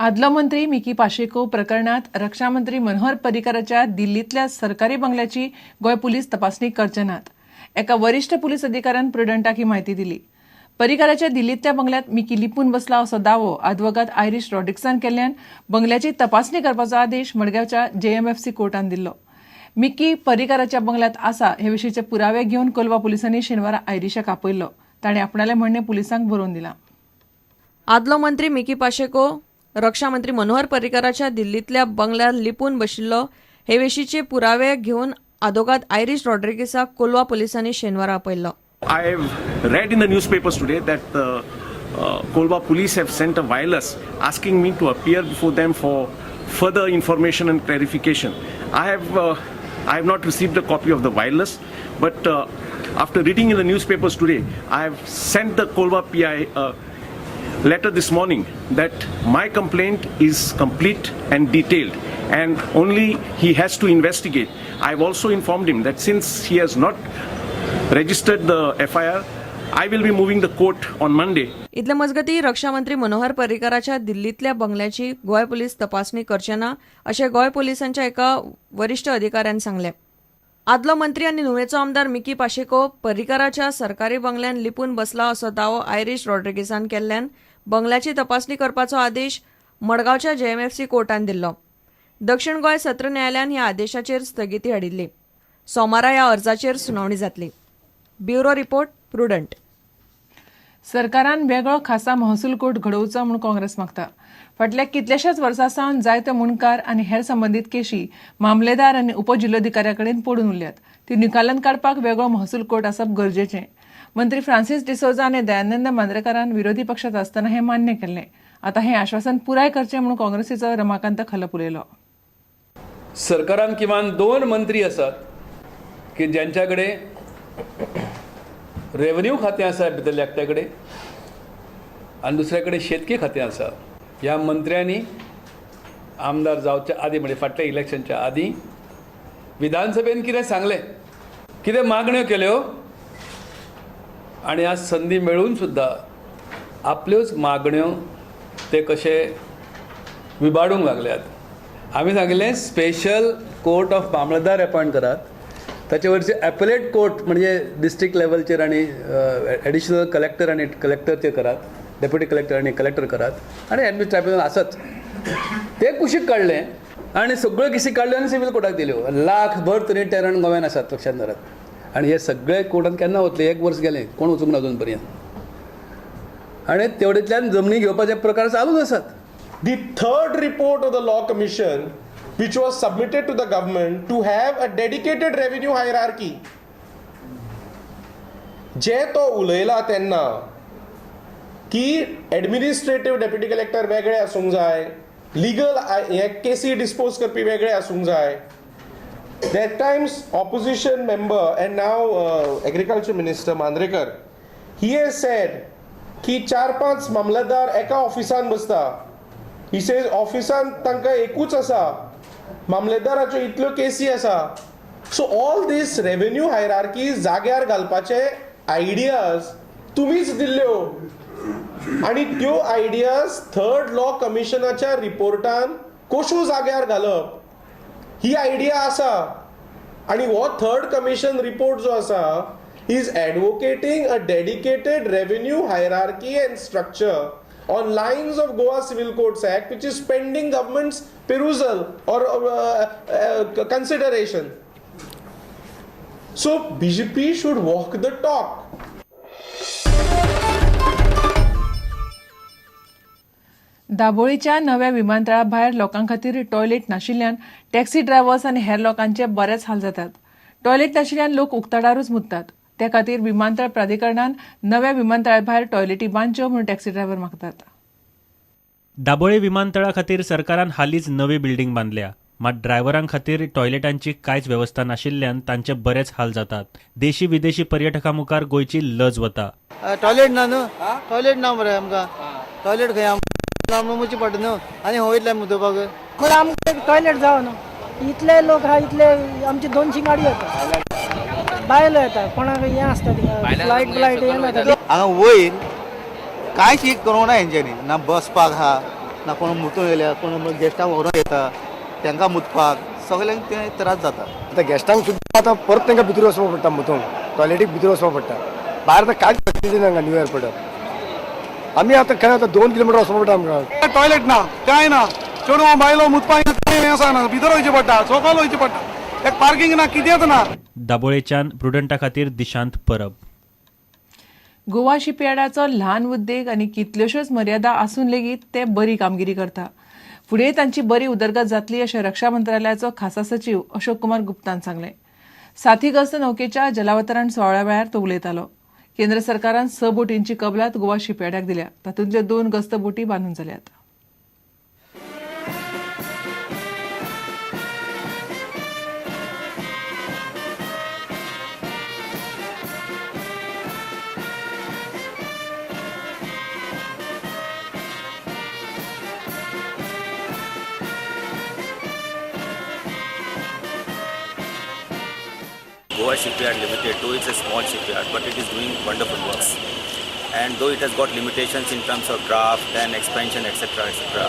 आदलो मंत्री मिकी पाशेको प्रकरणात रक्षा मंत्री मनोहर पर्रीकराच्या दिल्लींतल्या सरकारी बंगल्याची गोंय पुलीस तपासणी करचे नात. एका वरिष्ठ पुलीस अधिकाऱ्यान प्रुडंटाक ही म्हायती दिली. पर्रीकराच्या दिल्लींतल्या बंगल्यात मिकी लिपून बसला असो दावो आदवोगाद आयरीश रॉड्रिक्सान केल्ल्यान बंगल्याची तपासणी करपाचो आदेश मडगांवच्या जेएमएफसी कोर्टान दिल्लो. मिकी पर्रीकराच्या बंगल्यात आसा हे विशींचे पुरावे घेवन कोलवा पुलिसांनी शेनवारा आयरिशाक आपयल्लो. ताणें आपणालें म्हणणें पुलिसांक बरोवन दिलां. आदलो मंत्री मिकी पाशेको रक्षा मंत्री मनोहर पर्रीकराच्या दिल्लींतल्या बंगल्यार लिपून बशिल्लो हे विशींचे पुरावे घेवन आदोगाद आयरीश रॉड्रिगीसाक कोलवा पुलिसांनी शेनवारा आपयल्लो. I have read in the newspapers today that the Kolwa police have sent a wireless asking me to appear before them for further information and clarification. I have not received a copy of the wireless, but after reading in the newspapers today, I have sent the Kolwa PI a letter this morning that my complaint is complete and detailed, and only he has to investigate. I have also informed him that since he has not registered the FIR, I will be moving the court on Monday. इतले मजगतीं रक्षा मंत्री Manohar पर्रीकराच्या दिल्लींतल्या बंगल्याची Goa police तपासणी करचे ना अशें गोंय पुलिसांच्या एका वरिश्ठ अधिकाऱ्यान सांगलें. आदलो मंत्री आनी नुवेचो आमदार मिकी पाशेको पर्रीकराच्या सरकारी बंगल्यान लिपून बसला असो दावो आयरीश रॉड्रिगीसान केल्ल्यान बंगल्याची तपासणी करपाचो आदेश मडगांवच्या जेएमएफसी कोर्टान दिल्लो. दक्षिण गोंय सत्र न्यायालयान ह्या आदेशाचेर स्थगिती हाडिल्ली. सोमारा ह्या अर्जाचेर सुनावणी जातली. Bureau report, Prudent. सरकारान वेगळो खासा महसूल कोर्ट घडोवचो म्हूण काँग्रेस मागता. फाटल्या कितल्याशाच वर्सां सावन जायते मुंडकार आनी हेर संबंदीत केशी मामलेदार आनी उपजिल्लोधिकाऱ्या कडेन पडून उरल्यात. ती निकालांत काडपाक वेगळो महसूल कोर्ट आसप गरजेचें. मंत्री फ्रांसीस डिसोजा आनी दयानंद मांद्रेकारान विरोधी पक्षात आसतना हें मान्य केल्लें. आतां हें आश्वासन पुराय करचें म्हूण काँग्रेसीचो रमाकांत खलप उलयलो. सरकारान किमान 2 मंत्री आसात की ज्यांच्या कडेन रेव्हन्यू खातें आसा भितरल्या एकट्या कडेन आनी दुसऱ्या कडेन शेतकी खातें आसा. ह्या मंत्र्यांनी आमदार जावच्या आदीं, म्हणजे फाटल्या इलेक्शनच्या आदीं, विधानसभेन कितें सांगलें, कितें मागण्यो केल्यो आनी आज संदी मेळून सुद्दां आपल्योच मागण्यो ते कशे विबाडूंक लागल्यात. आमी सांगिल्लें स्पेशल कोर्ट ऑफ मामलेदार अपॉयंट करात, ताचे वयरचे एपलेट कोर्ट म्हणजे डिस्ट्रिक्ट लेवलचेर आनी एडिशनल कलेक्टर आनी कलेक्टरचेर करात, डेप्युटी कलेक्टर आनी कलेक्टर करात आनी एडमिनिस्ट्रेटिव्ह ट्रायब्युनल आसत. ते कुशीक काडलें आनी सगळ्यो केसी काडल्यो आनी सिवील कोर्टाक दिल्यो. लाखभर तरी टेरंट गोव्यान आसात लक्षांत धरात. आनी हे सगळे कोर्टान केन्ना वतले, 1 वर्स गेलें, कोण वचूंक ना अजून पर्यंत. आनी तेवडेंतल्यान जमनी घेवपाचे प्रकार चालूच आसात. The third report of the Law Commission, which was submitted to the government to have a dedicated revenue hierarchy, जे तो उलयला तेन्ना की एडमिनिस्ट्रेटिव्ह डेप्युटी कलेक्टर वेगळे आसूंक जाय, लिगल हे केसी डिस्पोज करपी वेगळे आसूंक जाय. That times opposition member and now agriculture minister Mandrekar, he has said की 4-5 मामलेदार एका ऑफिसान बसता. He says ऑफिसान तांकां एकूच आसा, मामलेदाराच्यो इतल्यो केसी आसा. So all this revenue hierarchy जाग्यार घालपाचे आयडियाज तुमीच दिल्ल्यो आनी त्यो आयडियाज थर्ड लॉ कमिशनाच्या रिपोर्टान कश्यो जाग्यार घालप ही आयडिया आसा. आनी हो थर्ड कमिशन रिपोर्ट जो आसा is advocating a dedicated revenue hierarchy and structure on lines of Goa Civil Courts Act, which is pending government's perusal or consideration. So BJP should walk the talk. दाबोळीच्या नव्या विमानतळा भायर लोकां खातीर toilet नाशिल्ल्यान taxi drivers आनी हेर लोकांचे बरेच हाल जातात. टॉयलेट नाशिल्ल्यान लोक उक्ताडारूच मुततात. त्या खातीर विमानतळ प्राधिकरणान नव्या विमानतळा भायर टॉयलेटी बांदच्यो म्हूण टॅक्सी ड्रायव्हर मागतात. दाबोळी विमानतळा खातीर सरकारान हालींच नवी बिल्डिंग बांदल्या, मात ड्रायव्हरां खातीर टॉयलेटांची कांयच वेवस्था नाशिल्ल्यान तांचे बरेच हाल जातात. देशी विदेशी पर्यटकां मुखार गोंयची लज वता. टॉयलेट ना न्हू, टॉयलेट ना मरे आमकां, टॉयलेट खंय आमकां मुची पडटा न्हू आनी खंय वयतले मुतोवपाक. पूण आमकां टॉयलेट जावो न्हू, इतले लोक आहा, इतले आमची 200 गाडी येता, बायलो येता, कोणाक हें आसता थिंगा फ्लायट ब्लायट हें जाता. हांगा वयर कांयच एक करूंक ना हेंच्यांनी, ना बसपाक आहा ना कोण मुतूंक येयल्या, कोण गेस्टांक व्हरोन येता तांकां मुतपाक, सगल्यांक ते त्रास जाता. आतां गेस्टांक सुद्दां आतां परत तांकां भितर वचपाक पडटा, मुतूंक टॉयलेटीक भितर वचपाक पडटा. भायर आतां कांयच फॅसिलिटी ना न्यू एअरपोर्टार. आमी आतां खंय आतां 2 किलोमिटर वचपाक पडटा आमकां. टॉयलेट ना, कांय ना, चेडवां बायलो मुतपाक हें आसा ना, भितर वयचें पडटा, चौकाल वयचें पडटा, एक पार्किंग ना, कितेंच ना. दाबोळेच्यान प्रुडंटा खातीर दिशांत परब. गोवा शिपयार्डाचो ल्हान उद्देग आनी कितल्योश्योच मर्यादा आसून लेगीत ते बरी कामगिरी करता. फुडें तांची बरी उदरगत जातली अशें रक्षा मंत्रालयाचो खासा सचीव अशोक कुमार गुप्तान सांगलें. साथी गस्त नौकेच्या जलावतरण सुवाळ्या वेळार तो उलयतालो. केंद्र सरकारान 6 बोटींची कबलात गोवा शिपयार्डाक दिल्या. तातूंतल्यो 2 गस्त बोटी बांदून जाल्यात. Goa Shipyard Limited, though it's a small shipyard, but it is doing wonderful works. And though it has got limitations in terms of draft and expansion, etc., etc.,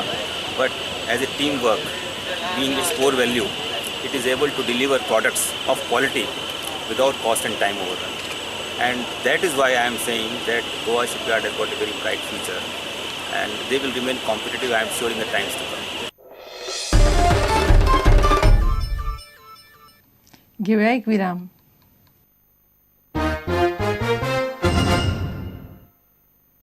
but as a teamwork, being its core value, it is able to deliver products of quality without cost and time overrun. And that is why I am saying that Goa Shipyard has got a very bright future, and they will remain competitive, I am sure, in the times to come. घेऊया एक विराम.